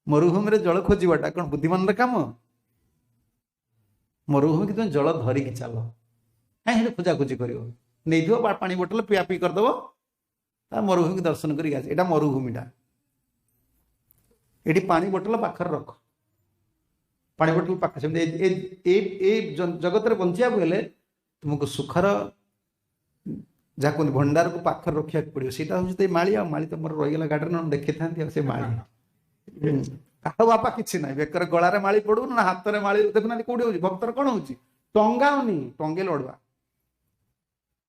ମରୁଭୂମିରେ ଜଳ ଖୋଜିବାଟା କ'ଣ ବୁଦ୍ଧିମାନର କାମ? ମରୁଭୂମିକି ତୁମେ ଜଳ ଧରିକି ଚାଲ, କାହିଁ ସେଠି ଖୋଜାଖୋଜି କରିବ? ନେଇଥିବ ପାଣି ବୋଟଲ, ପିଆ ପିଇ କରିଦବ, ତା ମରୁଭୂମିକି ଦର୍ଶନ କରିକି ଆସ। ଏଇଟା ମରୁଭୂମିଟା, ଏଠି ପାଣି ବୋଟଲ ପାଖରେ ରଖ, ପାଣି ବୋଟଲ ପାଖ। ସେମିତି ଏଇ ଜଗତରେ ବଞ୍ଚିବାକୁ ହେଲେ ତୁମକୁ ସୁଖର ଯାହା କୁହନ୍ତି ଭଣ୍ଡାରକୁ ପାଖରେ ରଖିବାକୁ ପଡିବ। ସେଇଟା ହଉଛି ତ ଏଇ ମାଳି। ଆଉ ମାଳି ତ ମୋର ରହିଗଲା ଗାଡ଼ିରେ, ନହେଲେ ଦେଖିଥାନ୍ତି। ଆଉ ସେ ମାଳି ଆଉ ବାପା କିଛି ନାହିଁ, ବେକରେ ଗଳାରେ ମାଳି ପଡୁ ନା ହାତରେ ମାଳି। ଦେଖୁନାହାନ୍ତି କୋଉଠି ହଉଛି ଭକ୍ତର କଣ ହଉଛି? ଟଙ୍ଗାଉନି, ଟଙ୍ଗେଇଲେ ଅଡୁଆ,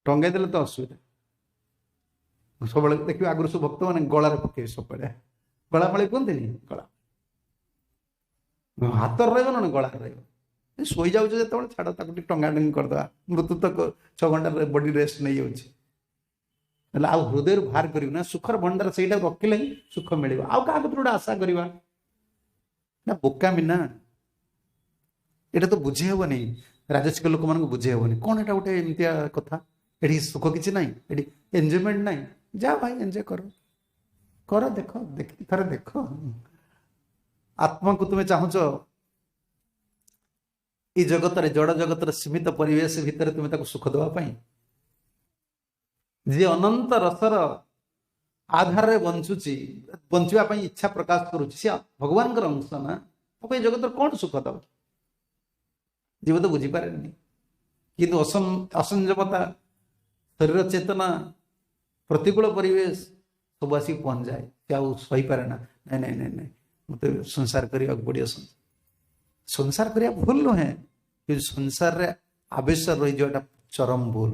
ଟଙ୍ଗେଇ ଦେଲେ ତ ଅସୁବିଧା। ସବୁବେଳେ ଦେଖିବେ ଆଗରୁ ସବୁ ଭକ୍ତମାନେ ଗଳାରେ ପକେଇବେ, ସବୁବେଳେ ଗଳା ମାଳି କୁହନ୍ତିନି, ଗଳା ହାତରେ ରହିବ ନା ଗଳାରେ ରହିବ। ଶୋଇଯାଉଛ ଯେତେବେଳେ, ଛାଡ଼ ତାକୁ ଟିକେ ଟଙ୍ଗା ଟଙ୍ଗି କରିଦେବା। ମୃତ୍ୟୁ ତ 6 ଘଣ୍ଟା ବଡି ରେଷ୍ଟ ନେଇଯାଉଛି, ହେଲେ ଆଉ ହୃଦୟରୁ ବାହାର କରିବୁ ନା। ସୁଖର ଭଣ୍ଡାର ସେଇଟା ରଖିଲେ ହିଁ ସୁଖ ମିଳିବ। ଆଉ କାହା କତିରୁ ଗୋଟେ ଆଶା କରିବା ନା ବୋକାମି ନା। ଏଇଟା ତ ବୁଝି ହବନି, ରାଜସିକ ଲୋକମାନଙ୍କୁ ବୁଝେଇ ହବନି। କଣ ଏଇଟା ଗୋଟେ ଏମିତିଆ କଥା, ଏଠି ସୁଖ କିଛି ନାହିଁ, ଏଠି ଏନ୍ଜୟମେଣ୍ଟ ନାହିଁ। ଯା ଭାଇ ଏନ୍ଜୟ କର, କର, ଦେଖ, ଦେଖି ଥରେ ଦେଖ। ଆତ୍ମାକୁ ତୁମେ ଚାହୁଁଛ ଏଇ ଜଗତରେ, ଜଡ଼ ଜଗତର ସୀମିତ ପରିବେଶ ଭିତରେ ତୁମେ ତାକୁ ସୁଖ ଦେବା ପାଇଁ, ଯିଏ ଅନନ୍ତ ରସର ଆଧାରରେ ବଞ୍ଚୁଛି, ବଞ୍ଚିବା ପାଇଁ ଇଚ୍ଛା ପ୍ରକାଶ କରୁଛି, ସେ ଭଗବାନଙ୍କର ଅଂଶ ନା, ତାକୁ ଏ ଜଗତରେ କଣ ସୁଖ ଦବ? ଜୀବ ତ ବୁଝିପାରେନି। କିନ୍ତୁ ଅସଂଯମତା, ଶରୀର ଚେତନା, ପ୍ରତିକୂଳ ପରିବେଶ ସବୁ ଆସିକି ପହଞ୍ଚିଯାଏ, ସେ ଆଉ ସହିପାରେ ନା। ନାଇଁ ନାଇଁ ନାଇଁ ନାଇଁ, ମୋତେ ସଂସାର କରିବାକୁ ପଡ଼ିବ। ସଂସାର କରିବା ଭୁଲ ନୁହେଁ, କିନ୍ତୁ ସଂସାରରେ ଆବେଶ ରହିଯିବାଟା ଚରମ ଭୁଲ।